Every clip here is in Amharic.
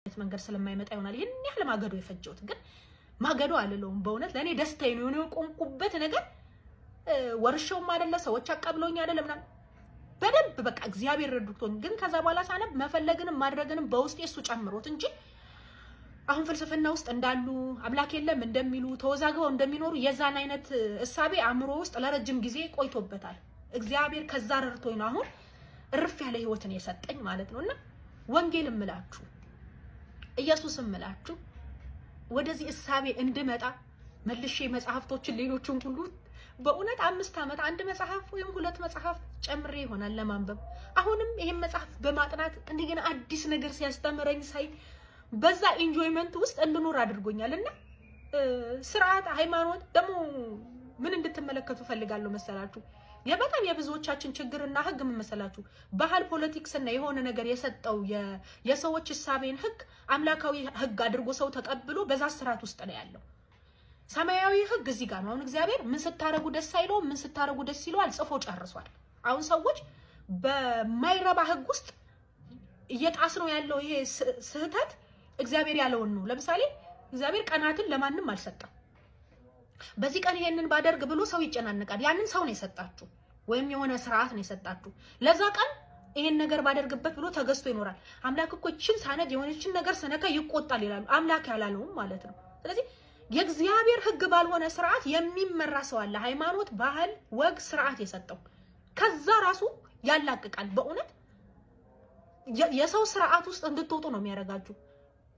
መንገድ ስለማይመጣ ይሆናል ይህን ያህል ማገዶ የፈጀሁት። ግን ማገዶ አልለውም። በእውነት ለእኔ ደስታዬ ነው። የሆነ የቆምኩበት ነገር ወርሼውም አይደለ፣ ሰዎች አቀብለውኝ አይደለ ምናምን፣ በደንብ በቃ እግዚአብሔር ረድቶኝ። ግን ከዛ በኋላ ሳነብ መፈለግንም ማድረግንም በውስጤ እሱ ጨምሮት እንጂ አሁን ፍልስፍና ውስጥ እንዳሉ፣ አምላክ የለም እንደሚሉ፣ ተወዛግበው እንደሚኖሩ የዛን አይነት እሳቤ አእምሮ ውስጥ ለረጅም ጊዜ ቆይቶበታል። እግዚአብሔር ከዛ ረድቶኝ ነው አሁን እርፍ ያለ ህይወትን የሰጠኝ ማለት ነው። እና ወንጌል እምላችሁ፣ ኢየሱስ እምላችሁ ወደዚህ እሳቤ እንድመጣ መልሼ መጽሐፍቶችን ሌሎችን ሁሉ በእውነት 5 ዓመት አንድ መጽሐፍ ወይም ሁለት መጽሐፍ ጨምሬ ይሆናል ለማንበብ። አሁንም ይሄን መጽሐፍ በማጥናት እንደገና አዲስ ነገር ሲያስተምረኝ ሳይ በዛ enjoyment ውስጥ እንድኖር አድርጎኛል። እና ስርዓት ሃይማኖት ደግሞ ምን እንድትመለከቱ ፈልጋለሁ መሰላችሁ? የበጣም የብዙዎቻችን ችግርና ህግ ምን መሰላችሁ? ባህል፣ politics እና የሆነ ነገር የሰጠው የሰዎች እሳቤን ህግ አምላካዊ ህግ አድርጎ ሰው ተቀብሎ በዛ ስርዓት ውስጥ ነው ያለው። ሰማያዊ ህግ እዚህ ጋር ነው። አሁን እግዚአብሔር ምን ስታረጉ ደስ አይለውም፣ ምን ስታረጉ ደስ ይለዋል ጽፎ ጨርሷል። አሁን ሰዎች በማይረባ ህግ ውስጥ እየጣስ ነው ያለው። ይሄ ስህተት እግዚአብሔር ያለውን ነው። ለምሳሌ እግዚአብሔር ቀናትን ለማንም አልሰጠም። በዚህ ቀን ይሄንን ባደርግ ብሎ ሰው ይጨናነቃል። ያንን ሰው ነው የሰጣችሁ ወይም የሆነ ስርዓት ነው የሰጣችሁ። ለዛ ቀን ይሄን ነገር ባደርግበት ብሎ ተገዝቶ ይኖራል። አምላክ እኮ ይችን ሳነድ የሆነችን ነገር ስነካ ይቆጣል ይላሉ። አምላክ ያላለውም ማለት ነው። ስለዚህ የእግዚአብሔር ሕግ ባልሆነ ስርዓት የሚመራ ሰው አለ። ሃይማኖት፣ ባህል፣ ወግ፣ ስርዓት የሰጠው ከዛ ራሱ ያላቅቃል። በእውነት የሰው ስርዓት ውስጥ እንድትወጡ ነው የሚያደርጋችሁ።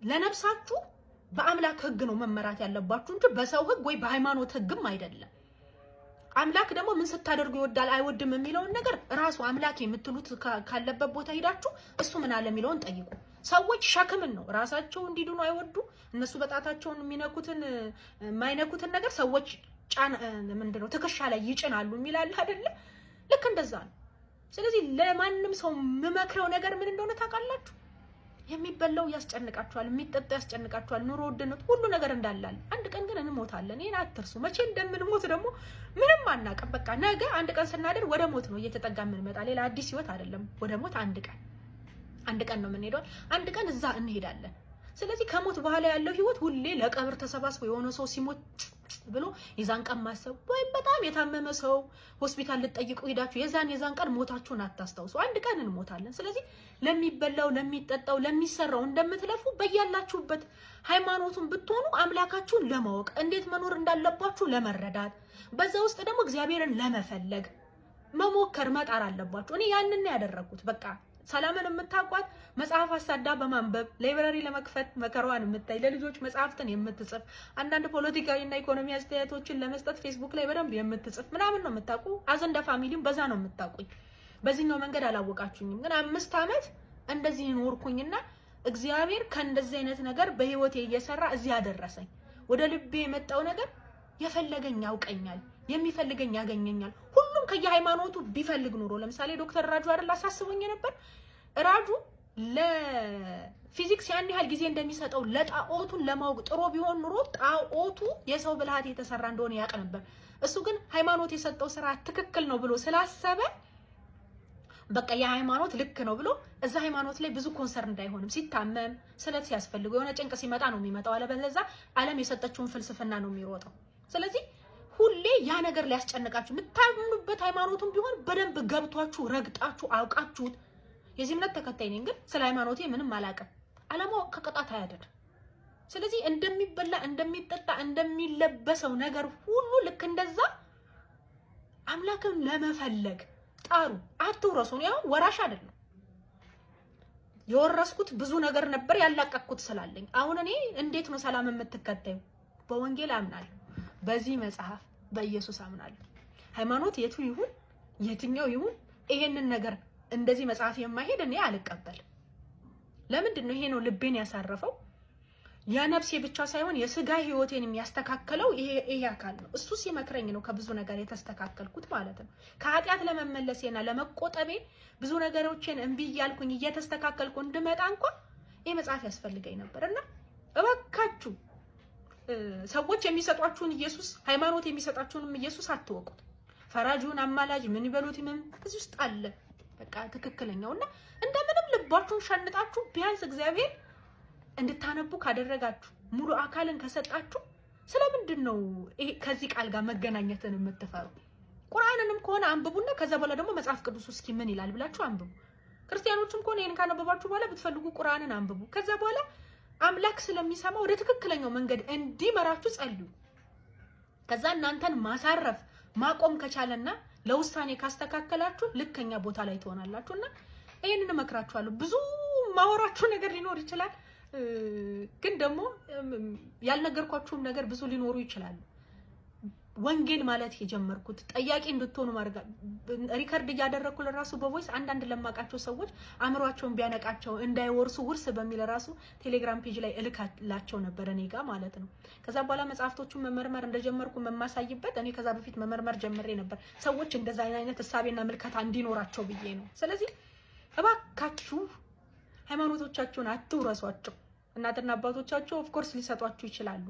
ለነፍሳችሁ በአምላክ ሕግ ነው መመራት ያለባችሁ እንጂ በሰው ሕግ ወይ በሃይማኖት ሕግም አይደለም። አምላክ ደግሞ ምን ስታደርጉ ይወዳል አይወድም የሚለውን ነገር ራሱ አምላክ የምትሉት ካለበት ቦታ ሄዳችሁ እሱ ምን አለ የሚለውን ጠይቁ። ሰዎች ሸክምን ነው፣ ራሳቸው እንዲድኑ አይወዱ። እነሱ በጣታቸውን የሚነኩትን የማይነኩትን ነገር ሰዎች ጫን ምንድነው ትከሻ ላይ ይጭናሉ የሚላል አይደለ? ልክ እንደዛ ነው። ስለዚህ ለማንም ሰው የምመክረው ነገር ምን እንደሆነ ታውቃላችሁ? የሚበላው ያስጨንቃችኋል፣ የሚጠጣው ያስጨንቃችኋል፣ ኑሮ ውድነት፣ ሁሉ ነገር እንዳላል። አንድ ቀን ግን እንሞታለን። ይሄን አትርሱ። መቼ እንደምንሞት ደግሞ ምንም አናውቅም። በቃ ነገ አንድ ቀን ስናድር ወደ ሞት ነው እየተጠጋ የምንመጣ። ሌላ አዲስ ህይወት አይደለም። ወደ ሞት አንድ ቀን አንድ ቀን ነው የምንሄደው። አንድ ቀን እዛ እንሄዳለን። ስለዚህ ከሞት በኋላ ያለው ህይወት ሁሌ ለቀብር ተሰባስቦ የሆነ ሰው ሲሞት ብሎ የዛን ቀን ማሰብ ወይም በጣም የታመመ ሰው ሆስፒታል ልትጠይቁ ሄዳችሁ የዛን ቀን ሞታችሁን አታስታውሱ። አንድ ቀን እንሞታለን። ስለዚህ ለሚበላው፣ ለሚጠጣው፣ ለሚሰራው እንደምትለፉ በያላችሁበት ሃይማኖቱን ብትሆኑ አምላካችሁን ለማወቅ፣ እንዴት መኖር እንዳለባችሁ ለመረዳት፣ በዛ ውስጥ ደግሞ እግዚአብሔርን ለመፈለግ መሞከር መጣር አለባችሁ። እኔ ያንን ያደረግኩት። በቃ ሰላምን የምታውቋት መጽሐፍ አሳዳ በማንበብ፣ library ለመክፈት መከራዋን የምታይ፣ ለልጆች መጽሐፍትን የምትጽፍ፣ አንዳንድ ፖለቲካዊና ኢኮኖሚ አስተያየቶችን ለመስጠት ፌስቡክ ላይ በደንብ የምትጽፍ ምናምን ነው የምታውቁ። አዘንዳ family ም በዛ ነው የምታውቁኝ። በዚህኛው መንገድ አላወቃችሁኝም። ግን 5 ዓመት እንደዚህ ኖርኩኝና እግዚአብሔር ከእንደዚህ አይነት ነገር በህይወቴ እየሰራ እዚህ አደረሰኝ። ወደ ልቤ የመጣው ነገር የፈለገኝ ያውቀኛል፣ የሚፈልገኝ ያገኘኛል። ሁሉም ከየሃይማኖቱ ቢፈልግ ኑሮ ለምሳሌ ዶክተር ራጁ አይደል አሳስቦኝ ነበር። ራጁ ለፊዚክስ ያን ያህል ጊዜ እንደሚሰጠው ለጣዖቱን ለማወቅ ጥሮ ቢሆን ኑሮ ጣዖቱ የሰው ብልሃት የተሰራ እንደሆነ ያውቅ ነበር። እሱ ግን ሃይማኖት የሰጠው ስራ ትክክል ነው ብሎ ስላሰበ በቃ የሃይማኖት ልክ ነው ብሎ እዛ ሃይማኖት ላይ ብዙ concern እንዳይሆንም ሲታመም፣ ስለት ሲያስፈልገው፣ የሆነ ጭንቅ ሲመጣ ነው የሚመጣው። አለበለዚያ ዓለም የሰጠችውን ፍልስፍና ነው የሚሮጠው። ስለዚህ ሁሌ ያ ነገር ሊያስጨንቃችሁ የምታምኑበት ሃይማኖቱን ቢሆን በደንብ ገብቷችሁ፣ ረግጣችሁ፣ አውቃችሁት። የዚህ እምነት ተከታይ ነኝ፣ ግን ስለ ሃይማኖቴ ምንም አላውቅም። አለማወቅ ከቅጣት አያድንም። ስለዚህ እንደሚበላ፣ እንደሚጠጣ፣ እንደሚለበሰው ነገር ሁሉ ልክ እንደዛ አምላክን ለመፈለግ ጣሩ፣ አትውረሱ። ያው ወራሽ አይደለም። የወረስኩት ብዙ ነገር ነበር ያላቀቅኩት ስላለኝ። አሁን እኔ እንዴት ነው ሰላም የምትከታዩ? በወንጌል አምናለሁ፣ በዚህ መጽሐፍ በኢየሱስ አምናለሁ። ሃይማኖት የቱ ይሁን የትኛው ይሁን ይሄንን ነገር እንደዚህ መጽሐፍ የማይሄድ እኔ አልቀበልም። ለምንድን ነው? ይሄ ነው ልቤን ያሳረፈው። የነፍሴ ብቻ ሳይሆን የስጋ ህይወቴን የሚያስተካከለው ይሄ አካል ነው። እሱ ሲመክረኝ ነው ከብዙ ነገር የተስተካከልኩት ማለት ነው። ከኃጢአት ለመመለሴና ለመቆጠቤ፣ ብዙ ነገሮችን እምቢ እያልኩኝ እየተስተካከልኩ እንድመጣ እንኳን ይሄ መጽሐፍ ያስፈልገኝ ነበር። እና እባካችሁ ሰዎች የሚሰጧችሁን ኢየሱስ፣ ሃይማኖት የሚሰጣችሁንም ኢየሱስ አትወቁት። ፈራጁን አማላጅ ምን ይበሉት ምን እዚህ ውስጥ አለ። በቃ ትክክለኛው እና እንደምንም ልባችሁን ሸንጣችሁ ቢያንስ እግዚአብሔር እንድታነቡ ካደረጋችሁ፣ ሙሉ አካልን ከሰጣችሁ ስለምንድን ነው ይሄ ከዚህ ቃል ጋር መገናኘትን የምትፈሩ? ቁርአንንም ከሆነ አንብቡና ከዛ በኋላ ደግሞ መጽሐፍ ቅዱስ እስኪ ምን ይላል ብላችሁ አንብቡ። ክርስቲያኖችም ከሆነ ይህን ካነበባችሁ በኋላ ብትፈልጉ ቁርአንን አንብቡ። ከዛ በኋላ አምላክ ስለሚሰማ ወደ ትክክለኛው መንገድ እንዲመራችሁ ጸልዩ። ከዛ እናንተን ማሳረፍ ማቆም ከቻለና ለውሳኔ ካስተካከላችሁ ልከኛ ቦታ ላይ ትሆናላችሁ። እና ይህንን እመክራችኋለሁ። ብዙ ማወራችሁ ነገር ሊኖር ይችላል፣ ግን ደግሞ ያልነገርኳችሁም ነገር ብዙ ሊኖሩ ይችላሉ። ወንጌል ማለት የጀመርኩት ጠያቂ እንድትሆኑ ማድረግ record እያደረግኩ ለራሱ በ voice አንዳንድ ለማውቃቸው ሰዎች አእምሯቸውን ቢያነቃቸው እንዳይወርሱ ውርስ በሚል ራሱ ቴሌግራም page ላይ እልካላቸው ነበር እኔ ጋ ማለት ነው። ከዛ በኋላ መጽሐፍቶቹን መመርመር እንደጀመርኩ የማሳይበት እኔ ከዛ በፊት መመርመር ጀምሬ ነበር፣ ሰዎች እንደዛ አይነት እሳቤና ምልከታ እንዲኖራቸው ብዬ ነው። ስለዚህ እባካችሁ ሃይማኖቶቻችሁን አትውረሷቸው። እናትና አባቶቻችሁ of course ሊሰጧችሁ ይችላሉ።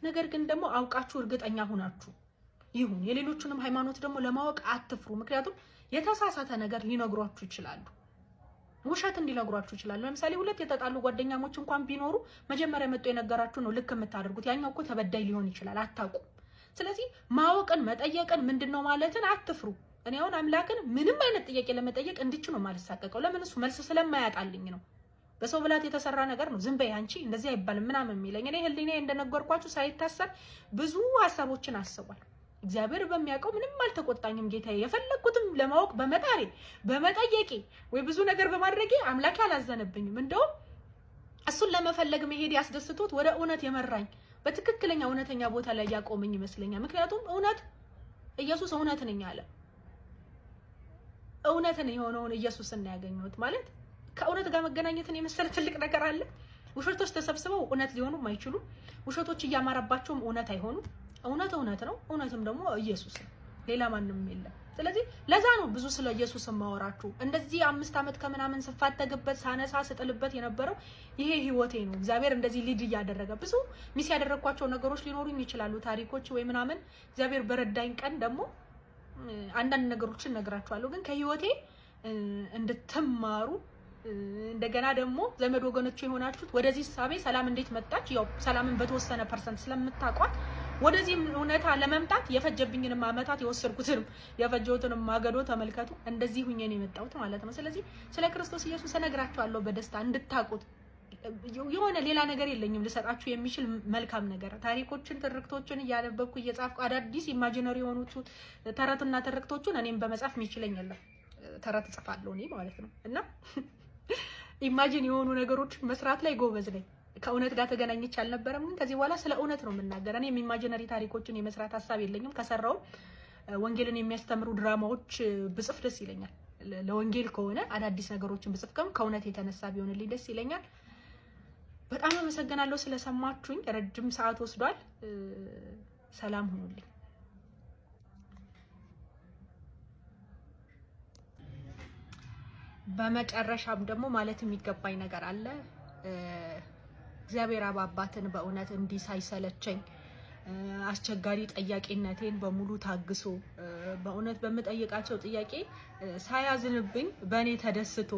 ነገር ግን ደግሞ አውቃችሁ እርግጠኛ ሁናችሁ ይሁን። የሌሎቹንም ሃይማኖት ደግሞ ለማወቅ አትፍሩ። ምክንያቱም የተሳሳተ ነገር ሊነግሯችሁ ይችላሉ። ውሸትን ሊነግሯችሁ ይችላሉ። ለምሳሌ ሁለት የተጣሉ ጓደኛሞች እንኳን ቢኖሩ መጀመሪያ መጥቶ የነገራችሁ ነው ልክ የምታደርጉት። ያኛው እኮ ተበዳይ ሊሆን ይችላል፣ አታውቁም። ስለዚህ ማወቅን መጠየቅን ምንድን ነው ማለትን አትፍሩ። እኔ አሁን አምላክን ምንም አይነት ጥያቄ ለመጠየቅ እንድች ነው የማልሳቀቀው። ለምን? እሱ መልስ ስለማያጣልኝ ነው። በሰው ብላት የተሰራ ነገር ነው። ዝም በይ አንቺ እንደዚህ አይባልም ምናምን የሚለኝ እኔ ህሊናዬ እንደነገርኳችሁ ሳይታሰር ብዙ ሀሳቦችን አስቧል። እግዚአብሔር በሚያውቀው ምንም አልተቆጣኝም። ጌታዬ የፈለግኩትም ለማወቅ በመጣሬ በመጠየቄ ወይ ብዙ ነገር በማድረጌ አምላኬ አላዘነብኝም። እንደውም እሱን ለመፈለግ መሄድ ያስደስቶት ወደ እውነት የመራኝ በትክክለኛ እውነተኛ ቦታ ላይ ያቆመኝ ይመስለኛል። ምክንያቱም እውነት ኢየሱስ እውነት ነኝ አለ። እውነትን የሆነውን ኢየሱስን ነው ያገኘሁት። ማለት ከእውነት ጋር መገናኘትን የመሰለ ትልቅ ነገር አለ? ውሸቶች ተሰብስበው እውነት ሊሆኑም አይችሉም። ውሸቶች እያማረባቸውም እውነት አይሆኑም። እውነት እውነት ነው። እውነትም ደግሞ ኢየሱስ ነው። ሌላ ማንም የለም። ስለዚህ ለዛ ነው ብዙ ስለ ኢየሱስ የማወራችሁ። እንደዚህ 5 ዓመት ከምናምን ስፋተግበት ሳነሳ ስጥልበት የነበረው ይሄ ህይወቴ ነው። እግዚአብሔር እንደዚህ lead እያደረገ ብዙ miss ያደረግኳቸው ነገሮች ሊኖሩኝ ይችላሉ፣ ታሪኮች ወይ ምናምን። እግዚአብሔር በረዳኝ ቀን ደግሞ አንዳንድ ነገሮችን እነግራችኋለሁ። ግን ከህይወቴ እንድትማሩ እንደገና ደግሞ ዘመድ ወገኖች የሆናችሁት ወደዚህ እሳቤ ሰላም እንዴት መጣች? ያው ሰላምን በተወሰነ percent ስለምታውቋት ወደዚህ እውነታ ለመምጣት የፈጀብኝንም አመታት የወሰድኩትንም የፈጀሁትንም ማገዶ ተመልከቱ። እንደዚህ ሁኜ ነው የመጣሁት ማለት ነው። ስለዚህ ስለ ክርስቶስ ኢየሱስ እነግራችኋለሁ በደስታ እንድታውቁት። የሆነ ሌላ ነገር የለኝም ልሰጣችሁ የሚችል መልካም ነገር። ታሪኮችን፣ ትርክቶችን እያነበብኩ እየጻፍኩ አዳዲስ imaginary የሆኑት ተረትና ትርክቶችን እኔም በመጻፍ የሚችለኝ የለም። ተረት እጽፋለሁ እኔ ማለት ነው እና imagine የሆኑ ነገሮችን መስራት ላይ ጎበዝ ነኝ። ከእውነት ጋር ተገናኝቼ አልነበረም፣ ግን ከዚህ በኋላ ስለ እውነት ነው የምናገር። እኔም imaginary ታሪኮችን የመስራት ሀሳብ የለኝም። ከሰራውም ወንጌልን የሚያስተምሩ ድራማዎች ብጽፍ ደስ ይለኛል። ለወንጌል ከሆነ አዳዲስ ነገሮችን ብጽፍ ከእውነት የተነሳ ቢሆንልኝ ደስ ይለኛል። በጣም አመሰግናለሁ ስለሰማችሁኝ። ረጅም ሰዓት ወስዷል። ሰላም ሁኑልኝ። በመጨረሻም ደግሞ ማለት የሚገባኝ ነገር አለ። እግዚአብሔር አብ አባትን በእውነት እንዲህ ሳይሰለቸኝ አስቸጋሪ ጠያቂነቴን በሙሉ ታግሶ በእውነት በምጠይቃቸው ጥያቄ ሳያዝንብኝ በእኔ ተደስቶ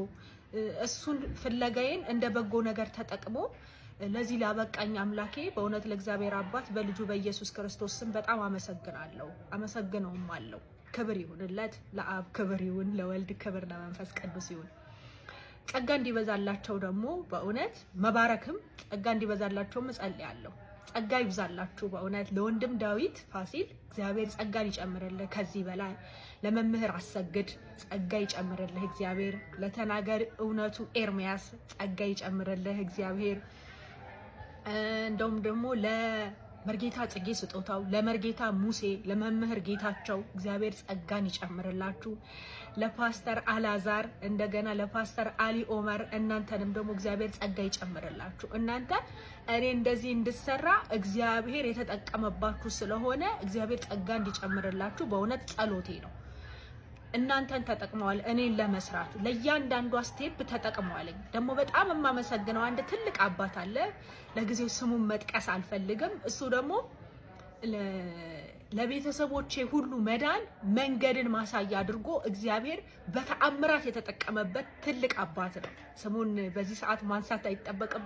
እሱን ፍለጋዬን እንደ በጎ ነገር ተጠቅሞ ለዚህ ላበቃኝ አምላኬ በእውነት ለእግዚአብሔር አባት በልጁ በኢየሱስ ክርስቶስ ስም በጣም አመሰግናለሁ። አመሰግነውም አለው። ክብር ይሁንለት ለአብ፣ ክብር ይሁን ለወልድ፣ ክብር ለመንፈስ ቅዱስ ይሁን። ጸጋ እንዲበዛላቸው ደግሞ በእውነት መባረክም ጸጋ እንዲበዛላቸውም እጸልያለሁ። ጸጋ ይብዛላችሁ በእውነት ለወንድም ዳዊት ፋሲል እግዚአብሔር ጸጋን ይጨምርልህ ከዚህ በላይ። ለመምህር አሰግድ ጸጋ ይጨምርልህ እግዚአብሔር። ለተናገር እውነቱ ኤርሚያስ ጸጋ ይጨምርልህ እግዚአብሔር። እንደውም ደግሞ ለመርጌታ ጽጌ ስጦታው፣ ለመርጌታ ሙሴ፣ ለመምህር ጌታቸው እግዚአብሔር ጸጋን ይጨምርላችሁ። ለፓስተር አላዛር እንደገና ለፓስተር አሊ ኦመር እናንተንም ደግሞ እግዚአብሔር ጸጋ ይጨምርላችሁ። እናንተ እኔ እንደዚህ እንድሰራ እግዚአብሔር የተጠቀመባችሁ ስለሆነ እግዚአብሔር ጸጋ እንዲጨምርላችሁ በእውነት ጸሎቴ ነው። እናንተን ተጠቅመዋል እኔን ለመስራት ለእያንዳንዷ step ተጠቅመዋል። ደግሞ በጣም የማመሰግነው አንድ ትልቅ አባት አለ። ለጊዜው ስሙን መጥቀስ አልፈልግም። እሱ ደግሞ ለቤተሰቦቼ ሁሉ መዳን መንገድን ማሳያ አድርጎ እግዚአብሔር በተአምራት የተጠቀመበት ትልቅ አባት ነው። ስሙን በዚህ ሰዓት ማንሳት አይጠበቅብኝ።